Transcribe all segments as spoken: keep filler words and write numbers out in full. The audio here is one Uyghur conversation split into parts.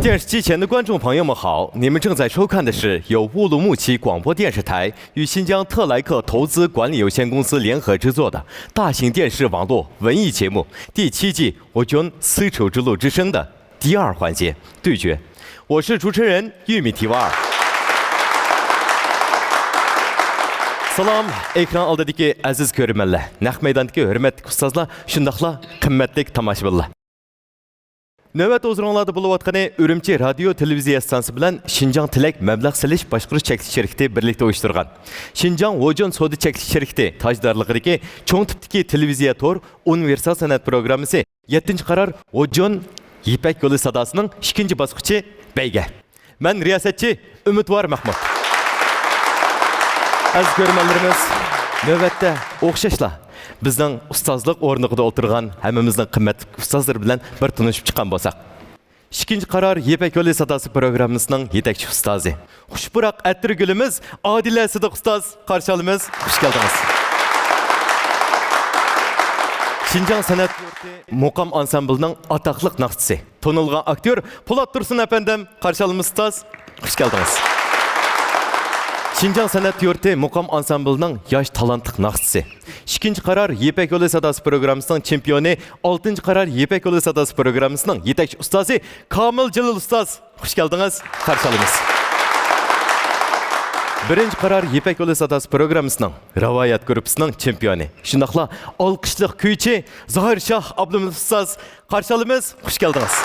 电视机前的观众朋友们好，你们正在收看的是由乌鲁木齐广播电视台与新疆特莱克投资管理有限公司联合制作的大型电视网络文艺节目第七季《我军丝绸之路之声》的第二环节对决。我是主持人玉米提瓦尔。سالام، ئېكران ئالدىدىكى ئەزىز كۆرۈرمەنلەر، نەق مەيداندىكى ھۆرمەتلىك ئۇستازلار، شۇنداقلا قىممەتلىك تاماشىبىنلار. نۆۋەت ھۇزۇرۇڭلاردا بولۇۋاتقىنى ئۈرۈمچى رادىيو تېلېۋىزىيە ئىستانسىسى بىلەن شىنجاڭ تىلەك مەبلەغ سېلىش باشقۇرۇش چەكلىك شىركىتى بىرلىكتە ئۇيۇشتۇرغان شىنجاڭ ھوجون سودا چەكلىك شىركىتى تاجدارلىقىدىكى چوڭ تىپتىكى تېلېۋىزىيە تور ئۇنىۋېرسال سەنئەت پروگراممىسى يەتتىنچى قارار ھوجون يىپەك يولى ساداسىنىڭ ئىككىنچى باسقۇچى بەيگە. مەن رىياسەتچى ئۈمىدۋار مەھمۇت. ئەزىز كۆرۈرمەنلىرىمىز، نۆۋەتتە ئوخشاشلا بىزنىڭ ئۇستازلىق ئورنىقىدا ئولتۇرغان ھەممىمىزنىڭ قىممەتلىك ئۇستازلىرى بىلەن بىر تونۇشۇپ چىققان بولساق. ئىككىنچى قارار يىپەك يولى ساداسى پروگراممىسىنىڭ يېتەكچى ئۇستازى، خۇش پۇراق ئەتىر گۈلىمىز ئادىلە سىدىق ئۇستاز، قارشى ئالىمىز، خۇش كەلدىڭىز. شىنجاڭ سەنئەت يۇرتى مۇقام ئانسامبىلىنىڭ ئاتاقلىق ناخشىچىسى، تونۇلغان ئاكتيور پولات تۇرسۇن ئەپەندىم، قارشى ئالىمىز ئۇستاز، خۇش كەلدىڭىز. شىنجاڭ سەنئەت يۇرتى مۇقام ئانسامبىلىنىڭ ياش تالانتلىق ناخشىچىسى، ئىككىنچى قارار يىپەك يولى ساداسى پروگراممىسىنىڭ چېمپىيونى، ئالتىنچى قارار يىپەك يولى ساداسى پروگراممىسىنىڭ يېتەكچى ئۇستازى كامىل جېلىل ئۇستاز، خۇش كەلدىڭىز، قارشى ئالىمىز. بىرىنچى قارار يىپەك يولى ساداسى پروگراممىسىنىڭ راۋايەت گۇرۇپپىسىنىڭ چېمپىيونى، شۇنداقلا ئالقىشلىق كۈيچى زاھىر شاھ ئابلىمىت ئۇستاز، قارشى ئالىمىز، خۇش كەلدىڭىز.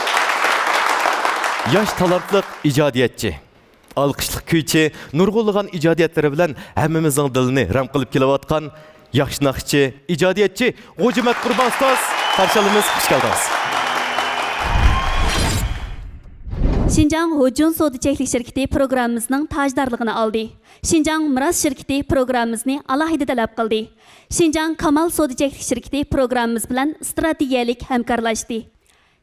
ياش تالانتلىق ئىجادىيەتچى، ئالقىشلىق كۈيچى، نۇرغۇنلىغان ئىجادىيەتلىرى بىلەن ھەممىمىزنىڭ دىلىنى رام قىلىپ كېلىۋاتقان ياخشى ناخشىچى، ئىجادىيەتچى غوجىمەت قۇربان ئۇستاز، قارشى ئالىمىز، خۇش كەلدىڭىز. شىنجاڭ ھوجون سودا چەكلىك شىركىتى پروگراممىمىزنىڭ تاجدارلىقىنى ئالدى. شىنجاڭ مىراس شىركىتى پروگراممىمىزنى ئالاھىدە تەلەپ قىلدى. شىنجاڭ كامال سودا چەكلىك شىركىتى پروگراممىمىز بىلەن ئىستراتېگىيەلىك ھەمكارلاشتى.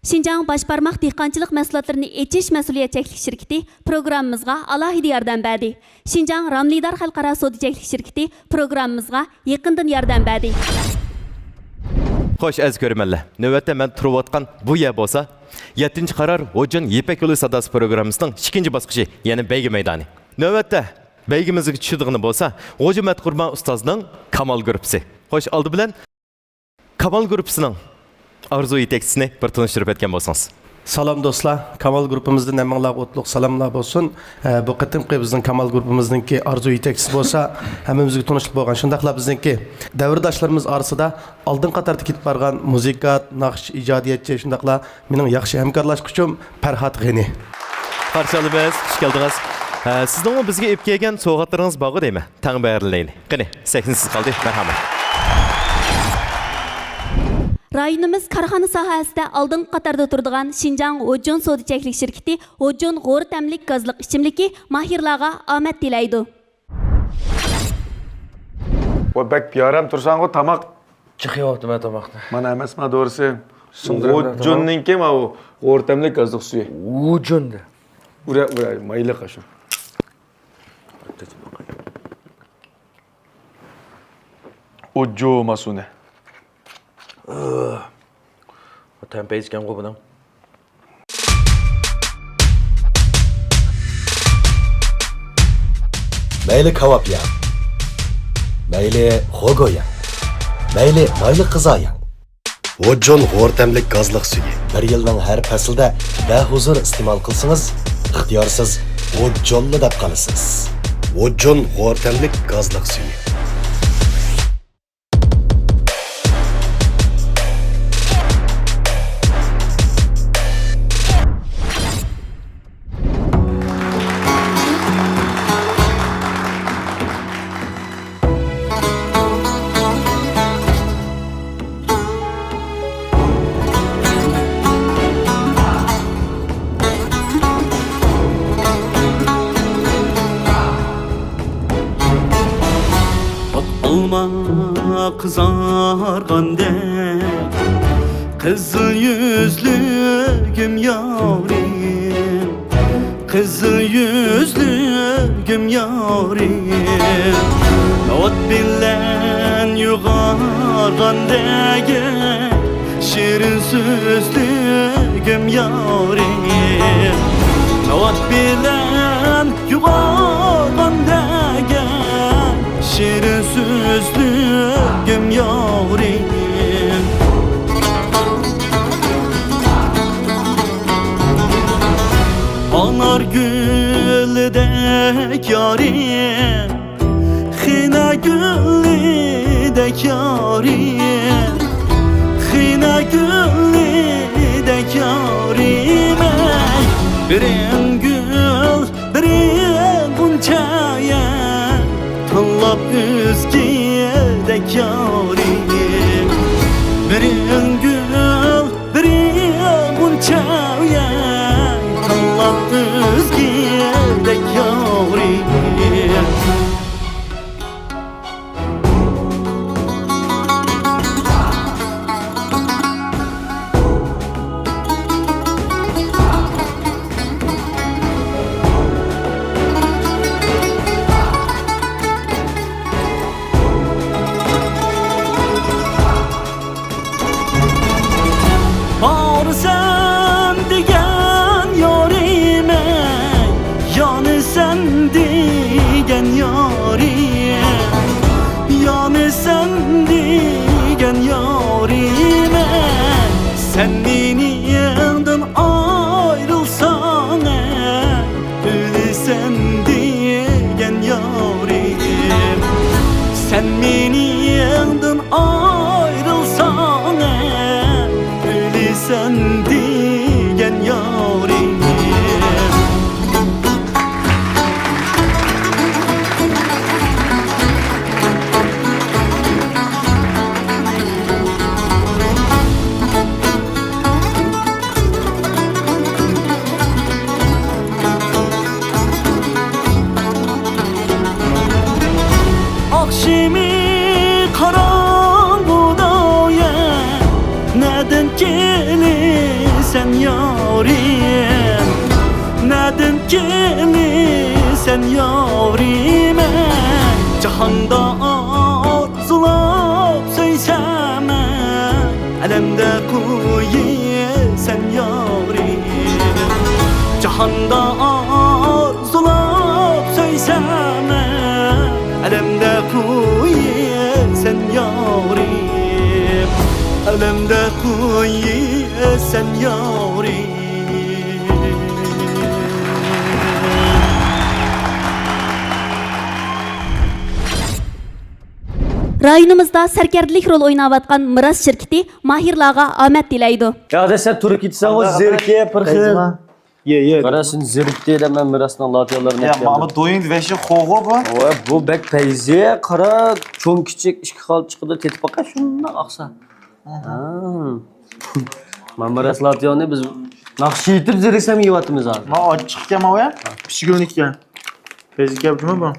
شىنجاڭ باش بارماق دېھقانچىلىق مەھسۇلاتلىرىنى ئېچىش مەسئۇلىيەت چەكلىك شىركىتى پروگراممىمىزغا ئالاھىدە ياردەم بەردى. شىنجاڭ راملىدار خەلقئارا سودا چەكلىك شىركىتى پروگراممىمىزغا يېقىندىن ياردەم بەردى. خوش، ئەزىز كۆرۈرمەنلەر، نۆۋەتتە مەن تۇرۇۋاتقان بۇ يەر بولسا يەتتىنچى قارار ھوجون يىپەك يولى ساداسى پروگراممىسىنىڭ ئىككىنچى باسقۇچى، يەنى بەيگە مەيدانى. نۆۋەتتە بەيگىمىزگە چۈشىدىغىنى بولسا غوجىمەت قۇربان ئۇستازنىڭ كامال گۇرۇپپىسى. خوش، ئالدى بىلەن كامال گۇرۇپپىسىنىڭ ئارزۇ يېتەكچىسىنى بىر تونۇشتۇرۇپ ئۆتكەن بولسىڭىز. سالام دوستلار، كامال گۇرۇپپىمىزدىن ھەممىڭلارغا ئوتلۇق سالاملار بولسۇن. ئە، بۇ قېتىمقى بىزنىڭ كامال گۇرۇپپىمىزنىڭكى ئارزۇ يېتەكچىسى بولسا ھەممىمىزگە تونۇشلۇق بولغان، شۇنداقلا بىزنىڭكى دەۋرداشلىرىمىز ئارىسىدا ئالدىنقى قاتاردا كېتىپ بارغان مۇزىكانت، ناخشىچى، ئىجادىيەتچى، شۇنداقلا مېنىڭ ياخشى ھەمكارلاشقۇچۇم پەرھات غېنى. قارشى ئالىمىز، خۇش كەلدىڭىز. ھە، سىزنىڭمۇ بىزگە ئېلىپ كەلگەن سوۋغاتلىرىڭىز بارغۇ دەيمەن. تەڭ بەھرىلەيلى. قېنى، سەھنە سىزگە قالدى. مەرھەمەت. رايونىمىز كارخانا ساھەسىدە ئالدىنقى قاتاردا تۇرىدىغان شىنجاڭ ھوجون سودا چەكلىك شىركىتى ھوجون غورا تەملىك گازلىق ئىچىملىكى ماھىرلارغا ئامەت تىلەيدۇ. ۋە بەك بىئارام تۇرساڭغۇ، تاماق. چىقىۋاپتىمەن تاماقنى. مانا ئەمەسما دورىسى. سىڭدۈرەمدۇ تاماق؟ غوجۇننىڭكى ماۋۇ غورا تەملىك گازلىق سۈيى. ۋۇجۇن دە. ئۇرە، ئۇرە، مايلىق ئاشۇ. ئوجۇ ماسۇنە. تەم پەيزىكەنغۇ بۇنىڭ. مەيلى كاۋاپ يەڭ، مەيلى خوگو يەڭ، مەيلى مايلىق غىزا يەڭ. ۋوجۇن غورا تەملىك گازلىق سۈيى. بىر يىلنىڭ ھەر پەسلىدە بەھۇزۇر ئىستېمال قىلسىڭىز، ئىختىيارسىز ۋوجۇنلا دەپ قالىسىز. ۋوجۇن غورا تەملىك گازلىق سۈيى. ئاق ئالما قىزارغاندەك، قىزىل يۈزلۈكۈم يارىم، قىزىل يۈزلۈكۈم يارىم. ئوت بىلەن يوغارغاندەك، شېرىن سۆزلۈكۈم يارىم. ئوت بىلەن يوغانغان دېگەن شېرىن سۆزلۈكۈم يارىم. ئانار گۈلىدەك يارىم، خېنە گۈلىدەك يارىم، خېنە گۈلىدەك يارىم ئەي. بىرىڭ گۈل، بىرىڭ غۇنچە ئەي، تاللاپ ئۆزگىدەك يارىم. بىرىڭ گۈل، بىرى غۇنچە ئەي، تاللاپ ئۆزگىدەك يارىم. بار سەن دېگەن يارىم ئەي، يەنە سەن دېگەن يارىم، يەنە سەن دېگەن يارىم ئەي. سەن مېنىڭدىن ئايرىلساڭ ئەي، ئۆلىسەن دېگەن يارىم. سەن مېنىڭدىن ئايرىلساڭ ئەي، ئۆلىسەن دېگەن يارىم. ئاخشىمى قاراڭغۇدا ئەي، نەدىن كېلىسەن يارىم، نەدىن كېلىسەن يارىم ئەي. جاھاندا ئارزۇلاپ سۆيسەم ئەي، ئەلەمدە قويىسەن يارىم. جاھاندا ئارزۇلاپ سۆيسەم ئەي، ئەلەمدە قويىسەن يارىم، ئەلەمدە قويىسەن يارىم. رايونىمىزدا سەركەردىلىك رول ئويناۋاتقان مىراس شىركىتى ماھىرلارغا ئامەت تىلەيدۇ. يا ئاداش، سەن تۇرۇپ كېتىسەن، ئۇ زېرىكىپ بىر خىل. يە، يە. قارا، سېنى زېرىكتى دەپ مەن مىراسنىڭ لاتىيالىرىنى يا، ئەكەلدىم. ماما دويۇڭ ۋەشى خوغۇ بۇ. ۋاي، بۇ بەك پەيزى، قارا، چوڭ كىچىك ئىككى خىل چىقىدۇ، تېتىپ باقاي، شۇنداق ئاقسا. ھە. مانا مىراس لاتىيانى بىز ناخشا ئېيتىپ زېرىكسەم يەۋاتىمىز ھازىر. مانا ئاچچىق ئىكەن ماۋۇ يا. پىشكۈلنىكى ئىكەن. پەيزى ئىكەن بۇ.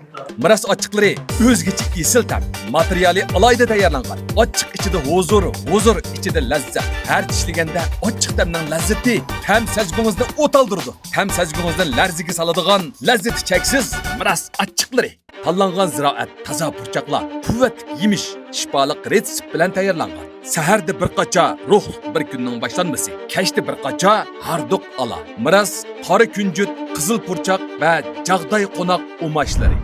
مىراس ئاچچىقلىرى ئۆزگىچە ئېسىل تەم. ماتېرىيالى ئالاھىدە تەييارلانغان. ئاچچىق ئىچىدە ھۇزۇر، ھۇزۇر ئىچىدە لەززەت. ھەر چىشلىگەندە ئاچچىق تەمنىڭ لەززىتى تەم سەزگۈڭىزنى ئوتالدۇرىدۇ. تەم سەزگۈڭىزنى لەرزىگە سالىدىغان لەززىتى چەكسىز مىراس ئاچچىقلىرى. تاللانغان زىرائەت، تازا پۇرچاقلار، قۇۋۋەتلىك يېمىش، شىپالىق رېتسېپ بىلەن تەييارلانغان. سەھەردە بىر قاچا، روھلۇق بىر كۈننىڭ باشلانمىسى. كەچتە بىر قاچا، ھاردۇق ئالا. مىراس، قارا كۈنجۈت، قىزىل پۇرچاق ۋە جاغداي قوناق ئۇماچلىرى.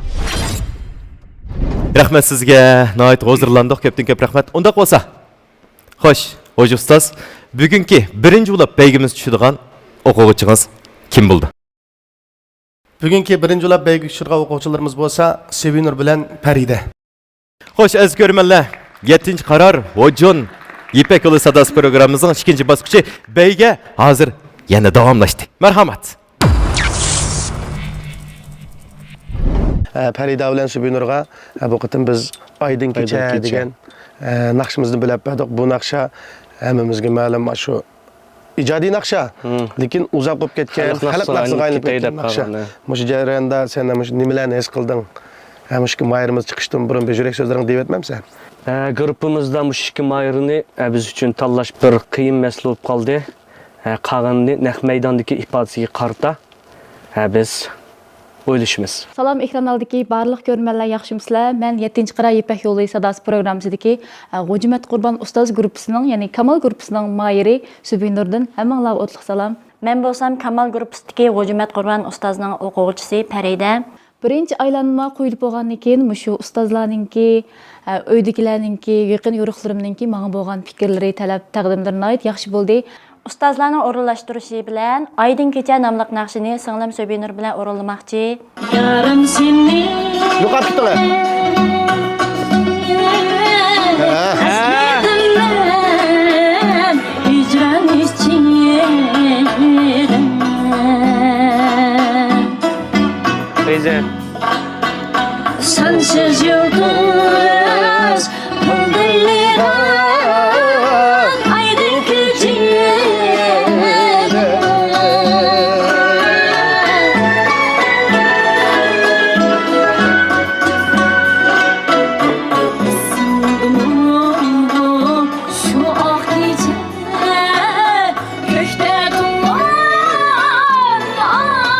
رەھمەت سىزگە، ناھايىتى ھۇزۇرلاندۇق، كۆپتىن كۆپ رەھمەت. ئۇنداق بولسا، خوش، خوجا ئۇستاز، بۈگۈنكى بىرىنچى بولۇپ بەيگىمىزدە چۈشىدىغان ئوقۇغۇچىڭىز كىم بولىدۇ؟ بۈگۈنكى بىرىنچى بولۇپ بەيگىگە چۈشىدىغان ئوقۇغۇچىلىرىمىز بولسا سۆيۈنۈر بىلەن پەرىدە. خوش، ئەزىز كۆرۈرمەنلەر، يەتتىنچى قارار، ھوجۇن، يىپەك يولى ساداسى پروگراممىمىزنىڭ ئىككىنچى باسقۇچى بەيگە ھازىر يەنە داۋاملاشتى. مەرھەمەت! ئە، پەرىدە بىلەن سۆيۈنۈرگە، ئە، بۇ قېتىم بىز ئايدىن كېچە دېگەن، ئە، ناخشىمىزنى بۆلۈپ بەردۇق. بۇ ناخشا ھەممىمىزگە مەلۇم، شۇ ئىجادىي ناخشا، لېكىن ئۇزاق بولۇپ كەتكەن، خەلق ناخشىسىغا ئايلىنىپ كېتەي دەپ ناخشا. مۇشۇ جەرياندا سەن مۇشۇ نېمىلەرنى ھېس قىلدىڭ؟ ھە، مۇشۇ ئىككى ماھىرىمىز چىقىشتىن بۇرۇن بىر يۈرەك سۆزلىرىڭنى دېيىۋەتمەمسەن؟ ھە، گۇرۇپپىمىزدا مۇشۇ ئىككى ماھىرنى، ھە، بىز ئۈچۈن تاللاش بىر قىيىن مەسىلە بولۇپ قالدى. ھە، قالغىنىنى نەق مەيداندىكى ئىپادىسىگە قارىتا، ھە، بىز ئويلىشىمىز. سالام، ئېكران ئالدىدىكى بارلىق كۆرۈرمەنلەر ياخشىمۇسىلەر؟ مەن يەتتىنچى قارا يىپەك يولى ساداسى پروگراممىسىدىكى، ئە، غوجىمەت قۇربان ئۇستاز گۇرۇپپىسىنىڭ، يەنى كامال گۇرۇپپىسىنىڭ ماھىرى سۆيۈنۈردىن. ھەممىڭلارغا ئوتلۇق سالام. مەن بولسام كامال گۇرۇپپىسىدىكى غوجىمەت قۇربان ئۇستازنىڭ ئوقۇغۇچىسى پەرىدە. بىرىنچى ئايلانما قويۇلۇپ بولغاندىن كېيىن، مۇشۇ ئۇستازلارنىڭكى، ئە، ئۆيدىكىلەرنىڭكى، يېقىن يورۇقلىرىمنىڭكى ماڭا بولغان پىكىرلىرى، تەلەپ، تەقدىملىرى ناھايىتى ياخشى بولدى. ئۇستازلارنىڭ ئورۇنلاشتۇرۇشى بىلەن ئايدىڭ كېچە ناملىق ناخشىنى سىڭلىم سۆبىنۇر بىلەن ئورۇنلىماقچى. يارىم سېنى يوقاپ كېتىڭلار. ھە. ھەسرىتىمدىن ھىجران ئىچىدە. سەنسىز يۇلتۇز پىلدىرلىغان ئايدىڭ كېچىدە. ئېسىڭدىمۇ شۇ ئاق كېچە؟ كۆكتە تۇغۇلغان ئاي.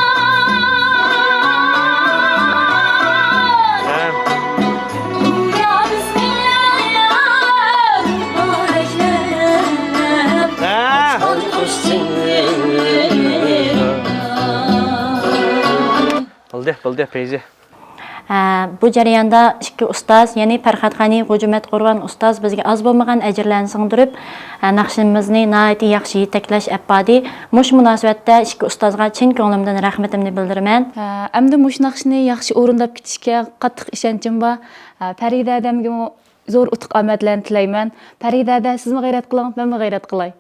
ھە. گويا بىزنى مۇبارەكلەپ ھە. ئاچقان خۇش چېھرىڭ. بولدى، بولدى، پەيزى. ئە، بۇ جەرياندا ئىككى ئۇستاز، يەنى پەرھات غەنى، غوجىمەت قۇربان ئۇستاز بىزگە ئاز بولمىغان ئەجىرلەرنى سىڭدۈرۈپ، ئە، ناخشىمىزنى ناھايىتى ياخشى يېتەكلەش ئەپ باردى. مۇشۇ مۇناسىۋەتتە ئىككى ئۇستازغا چىن كۆڭلۈمدىن رەھمىتىمنى بىلدۈرىمەن. ئە، ئەمدى مۇشۇ ناخشىنى ياخشى ئورۇنداپ كېتىشكە قاتتىق ئىشەنچىم بار. ئە، پەرىدە ھەدەمگىمۇ زور ئۇتۇق ئامەتلەرنى تىلەيمەن. پەرىدە ھەدە، سىزمۇ غەيرەت قىلىڭ، مەنمۇ غەيرەت قىلاي.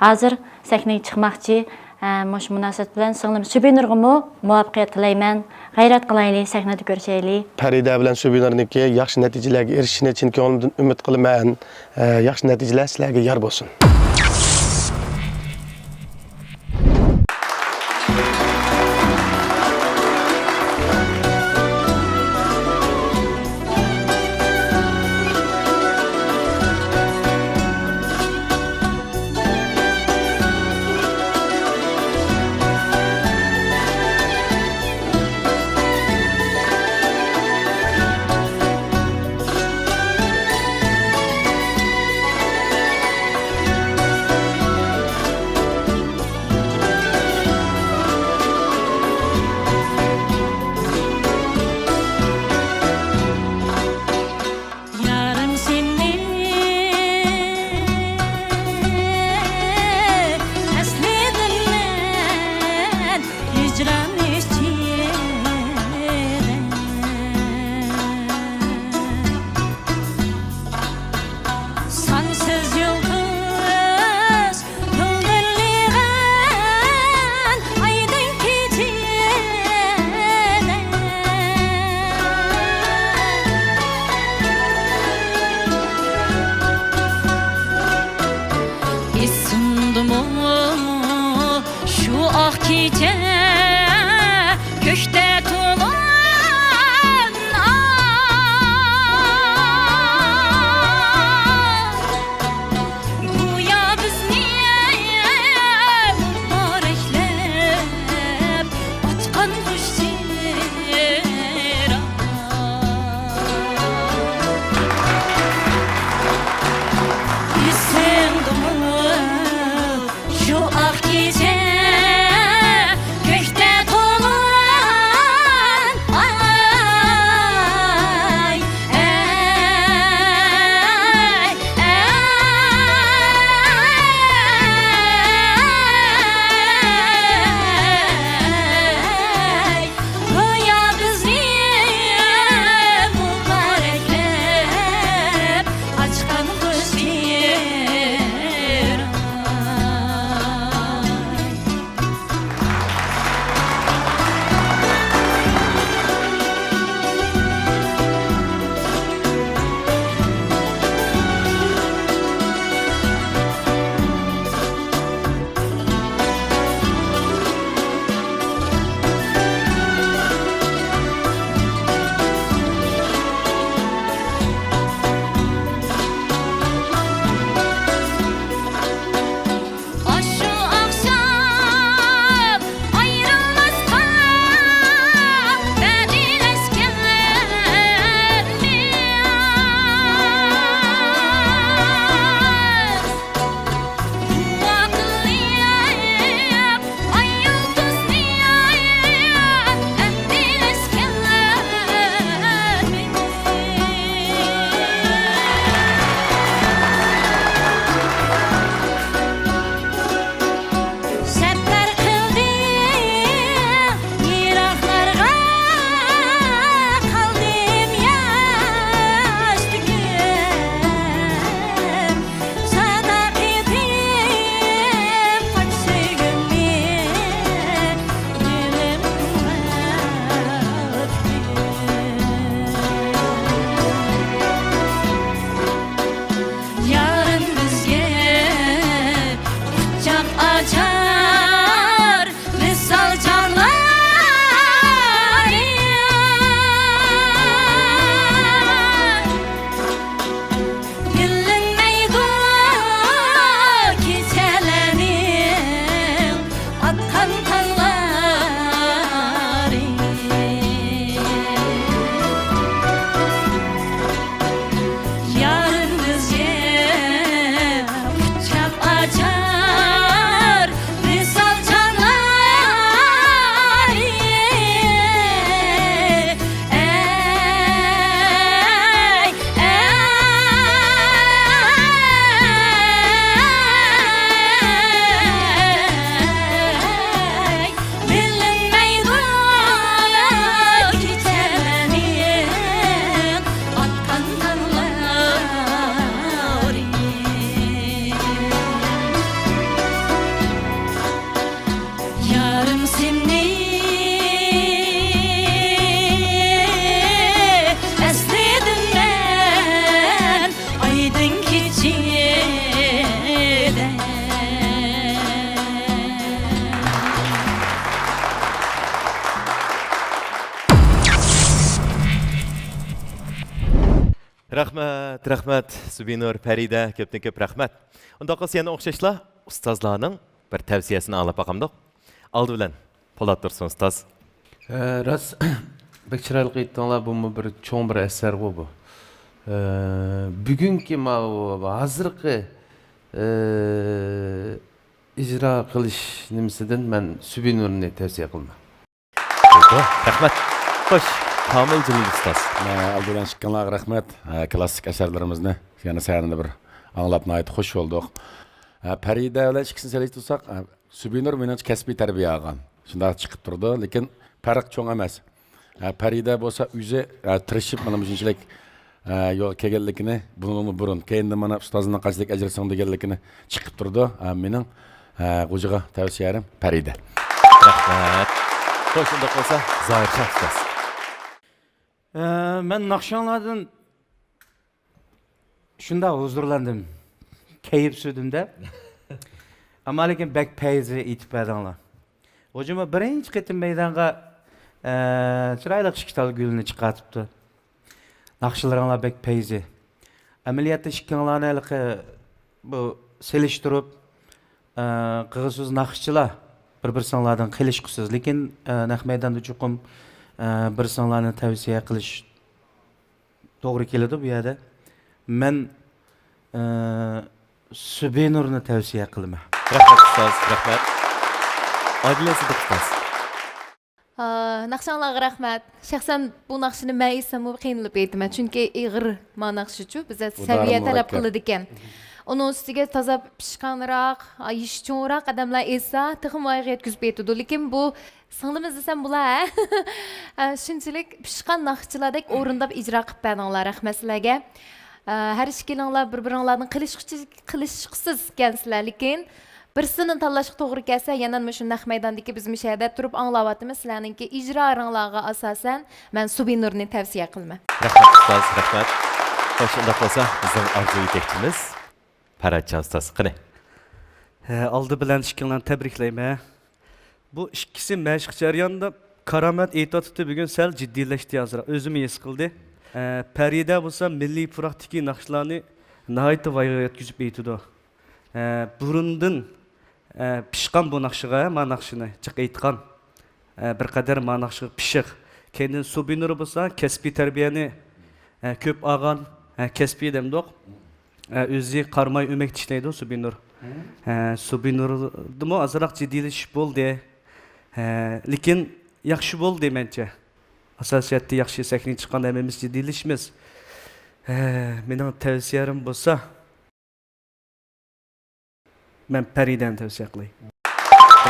ھازىر سەھنىگە چىقماقچى. ھە، مۇشۇ مۇناسىۋەت بىلەن سىڭلىم سۈبىنۇرغىمۇ مۇۋەپپەقىيەت تىلەيمەن. غەيرەت قىلايلى، سەھنىدە كۆرۈشەيلى. پەرىدە بىلەن سۈبىنۇرنىڭكى ياخشى نەتىجىلەرگە ئېرىشىشىنى چىن كۆڭلۈمدىن ئۈمىد قىلىمەن. ھە، ياخشى نەتىجىلەر سىلەرگە يار بولسۇن. يارىم سېنى ئەسلىدىم مەن ھىجران ئىچىدە. سانسىز يۇلتۇز پىلدىرلىغان ئايدىڭ كېچىدە. ئېسىڭدىمۇ شۇ ئاق كېچە، كۆكتە تۇرغان ئاي. گويا بىزنى مۇبارەكلەپ ئاچقان خۇش چېھرىڭ. ئېسىڭدىمۇ شۇ ئاق كېچە، كۆكتە تۇرغان رەھمەت، رەھمەت، زۇبىنۇر، پەرىدە، كۆپتىن كۆپ رەھمەت. ئۇنداق بولسا يەنە ئوخشاشلا ئۇستازلارنىڭ بىر تەۋسىيەسىنى ئاڭلاپ باقامدۇق؟ ئالدى بىلەن پولات تۇرسۇن ئۇستاز. ھە، راست، بەك چىرايلىق ئېيتتىڭلار، بۇمۇ بىر چوڭ بىر ئەسەرغۇ بۇ. ئە، بۈگۈنكى ماۋۇ ھازىرقى، ئە، ئىجرا قىلىش نېمىسىدىن مەن سۇبىنۇرنى تەۋسىيە قىلىمەن. رەھمەت. خوش، كامىل جېلىل ئۇستاز. ھە، ئالدى بىلەن ئىككىڭلارغا رەھمەت. ھە، كلاسسىك ئەسەرلىرىمىزنى يەنە سەھنىدە بىر ئاڭلاپ ناھايىتى خوش بولدۇق. ھە، پەرىدە بىلەن ئىككىسىنى سېلىشتۇرساق، ھە، سۇبىنۇر مېنىڭچە كەسپىي تەربىيە ئالغان. شۇنداق چىقىپ تۇرىدۇ، لېكىن پەرق چوڭ ئەمەس. ھە، پەرىدە بولسا ئۆزى، ھە، تىرىشىپ مانا مۇشۇنچىلىك، ھە، يولغا كەلگەنلىكىنى، بۇنىڭمۇ بۇرۇن، كەينىدىن مانا ئۇستازىڭدىن قانچىلىك ئەجىر سىڭدۈرگەنلىكىنى چىقىپ تۇرىدۇ. ھە، مېنىڭ، ھە، غۇژىغا تەۋسىيەم پەرىدە. رەھمەت. خوش، ئۇنداق بولسا زاھىر شاھ ئۇستاز. ئە، مەن ناخشاڭلاردىن شۇنداق ھۇزۇرلاندىم، كەيپ سۈردۈم دەپ. ئەمما لېكىن بەك پەيزى ئېيتىپ بەردىڭلار. غۇژىمۇ بىرىنچى قېتىم مەيدانغا، ئە، چىرايلىق ئىككى تال گۈلنى چىقارتىپتۇ. ناخشىلىرىڭلار بەك پەيزى. ئەمەلىيەتتە ئىككىڭلارنى ھېلىقى بۇ سېلىشتۇرۇپ، ئە، قىلغۇسىز ناخشىچىلار بىر-بىرسىڭلاردىن قېلىشقۇسىز. لېكىن، ئە، نەق مەيداندا چوقۇم، ئە، بىرسىڭلارنى تەۋسىيە قىلىش توغرا كېلىدۇ بۇ يەردە. مەن، ئە، سۇبىنۇرنى تەۋسىيە قىلىمەن. رەھمەت ئۇستاز، رەھمەت. ئادىلە سىدىق ئۇستاز. ئا، ناخشاڭلارغا رەھمەت. شەخسەن بۇ ناخشىنى مەن ئېيتساممۇ قىينىلىپ ئېيتىمەن، چۈنكى ئېغىر ما ناخشىچۇ، بىزدە سەۋىيە تەلەپ قىلىدىكەن. ئۇنىڭ ئۈستىگە تازا پىشقانراق، يېشى چوڭراق ئادەملەر ئېيتسا تېخىمۇ ئايىغى يەتكۈزۈپ ئېيتىدۇ. لېكىن بۇ سىڭلىمىز دېسەم بولا، ھە؟ ئە، شۇنچىلىك پىشقان ناخشىچىلاردەك ئورۇنداپ ئىجرا قىلىپ بەردىڭلار، رەھمەت سىلەرگە. ئە، ھەر ئىككىلىڭلار بىر-بىرىڭلاردىن قېلىشقۇچى-، قېلىشقۇسىز ئىكەنسىلەر، لېكىن بىرسىنى تاللاشقا توغرا كەلسە، يەنە مۇشۇ نەق مەيداندىكى بىز مۇشۇ يەردە تۇرۇپ ئاڭلاۋاتىمىز، سىلەرنىڭكى ئىجرالىرىڭلارغا ئاساسەن مەن سۇبىنۇرنى تەۋسىيە قىلىمەن. رەھمەت ئۇستاز، رەھمەت. خوش، ئۇنداق بولسا بىزنىڭ ئارزۇ يېتەكچىمىز پەرھاتجان ئۇستاز، قېنى. ھە، ئالدى بىلەن ئىككىڭلارنى تەبرىكلەيمەن. بۇ ئىككىسى مەشىق جەريانىدا كارامەت ئېيتىۋاتىتتى، بۈگۈن سەل جىددىيلەشتى ھازىر، ئۆزىمۇ ھېس قىلدى. ئە، پەرىدە بولسا مىللىي پۇراقتىكى ناخشىلارنى ناھايىتى ۋايغا يەتكۈزۈپ ئېيتىدۇ. ئە، بۇرۇندىن، ئە، پىشقان بۇ ناخشىغا، ما ناخشىنى جىق ئېيتقان. ئە، بىر قەدەر ما ناخشىغا پىشىق. كەينىدىن سۇبىنۇر بولسا كەسپىي تەربىيەنى، ئە، كۆپ ئالغان، ئە، كەسپىي دەمدۇق. ئە، ئۆزى قاراماي ئۆمەك چىشلەيدۇ سۇبىنۇر. ئە، سۇبىنۇردىمۇ ئازراق جىددىيلىشىش بولدى. ئە، لېكىن ياخشى بولدى مەنچە. ئاساسىيەتتە ياخشى سەھنىگە چىققاندا ھەممىمىز جىددىيلىشىمىز. ئە، مېنىڭ تەۋسىيەم بولسا، مەن پەرىدەنى تەۋسىيە قىلاي.